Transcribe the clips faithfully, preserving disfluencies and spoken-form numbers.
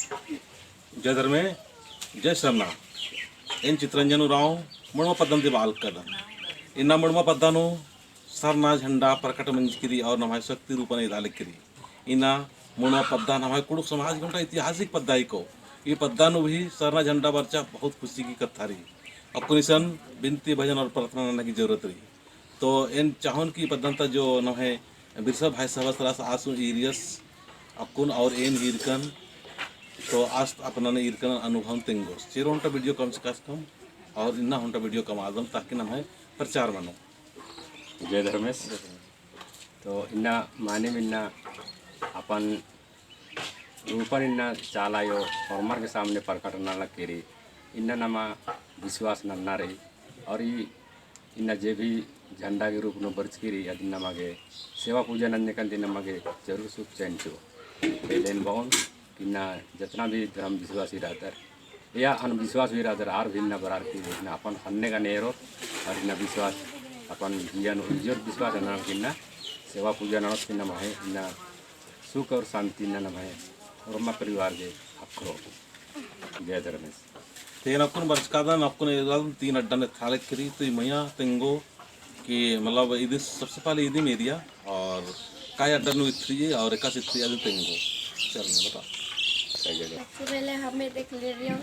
जय धर्मे, जय सरना। एन चितरंजन उराँव मुड़मा पद्दन ती बआ लगदन। इन्ना मुड़मा पद्दा नू सरना झंडा प्रकट मंजकी रई और नम्है शक्ति रूपन एदा लगकी रई। इन्ना मुड़मा पद्दा नम्है कुँड़ुख़ समाज गे ओन्टा ऐतिहासिक पद्दा हिको। ई पद्दा नू भी सरना झंडा बरचा बहुत खुशी की कत्था रई। अक्कुन इसन बिनती भजन और प्रार्थना नना की जरूरत रई। तो एन चाहोन कि पद्दन ता जो नम्है बिरसा भाई साहब सरास आसु ईरियस अक्कुन और एन ईरकन, तो आस अपना ने ईरकन अनुभव तेंगोस। चेरो ओन्टा video कम से कम और इन्ना ओन्टा video कम आदम ताकि नम्है प्रचार मनो। जय धर्मेस। तो इन्ना मानिम इन्ना अपन रूपन इन्ना चाला अयो होरमर के सामने प्रकट नना लगकी रई। इन्ना नमा विश्वास नन्ना रई। और ई इन्ना जे भी झंडा के रूप नू बरचकी रई, अदिन नमा गे सेवा पूजा नंजकन ती नमा गे जरूर सुख चैन चिओ। एन बओन कि इन्ना जतना भी धर्म विश्वासी रअदर या अनविश्वास भी रअदर, आर भी इन्ना बरअर की इन्ना अपन ख़न्ने का नेरोत और इन्ना विश्वास अपन जिया नू उज्जोर विश्वास ननर की इन्ना सेवा पूजा ननोत की इन्ना नम्है इन्ना सुख और शांति इन्ना नम्है होरमा परिवार गे ख़क्खरो। जय धर्मेस। ते एन अक्कुन बरचकादन, अक्कुन एदन तीन अड्डा ने थाले करी, तो ई मइय्याँ तेंगो कि मतलब इदिन सबसे पहले इदिम एरिया और काय अड्डा नू इथरी और एकासे इथरी अदिन तेंगो। चल, मैं बता। सबसे पहले हमें देख ले रही हो,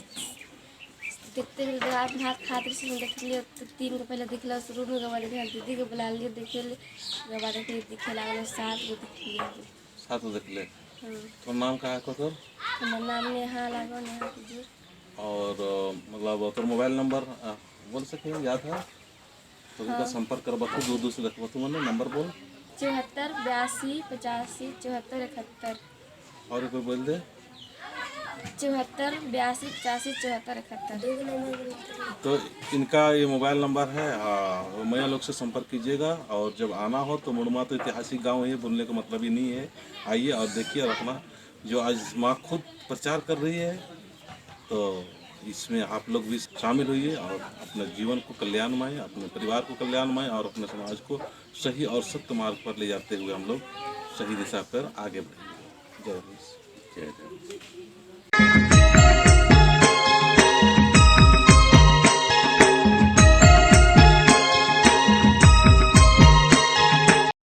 देखते हुए दे आप हाथ खातिर से देख लियो, तो तीन को पहले देख लो, शुरू में गवा देखे, दीदी को बुला लियो, देखे ले, गवा देखे, देखे लागलो, सात को देख लियो। सात को देख ले। हाँ। तोर नाम का है को तोर? हमार नाम नेहा लागो, नेहा कुजूर। और, अ, मतलब तोर मोबाइल नंबर, अ, बोल सके, याद है? तो उनका हाँ। संपर्क करबा तो दूर दूर से देखबा तो मने नंबर बोल। चौहत्तर बयासी पचासी चौहत्तर इकहत्तर। और एक बार बोल दे। चौहत्तर बयासी पचासी चौहत्तर इकहत्तर। तो इनका ये मोबाइल नंबर है, हाँ, मइय्याँ लोग से संपर्क कीजिएगा। और जब आना हो तो मुड़मा तो ऐतिहासिक गांव है, बोलने का मतलब ही नहीं है। आइए और देखिए और अपना जो आज माँ खुद प्रचार कर रही है, तो इसमें आप लोग भी शामिल होइए और अपने जीवन को कल्याणमय, अपने परिवार को कल्याणमय और अपने समाज को सही और सत्य मार्ग पर ले जाते हुए हम लोग सही दिशा पर आगे बढ़ेंगे। जय हिंद। जय हिंद।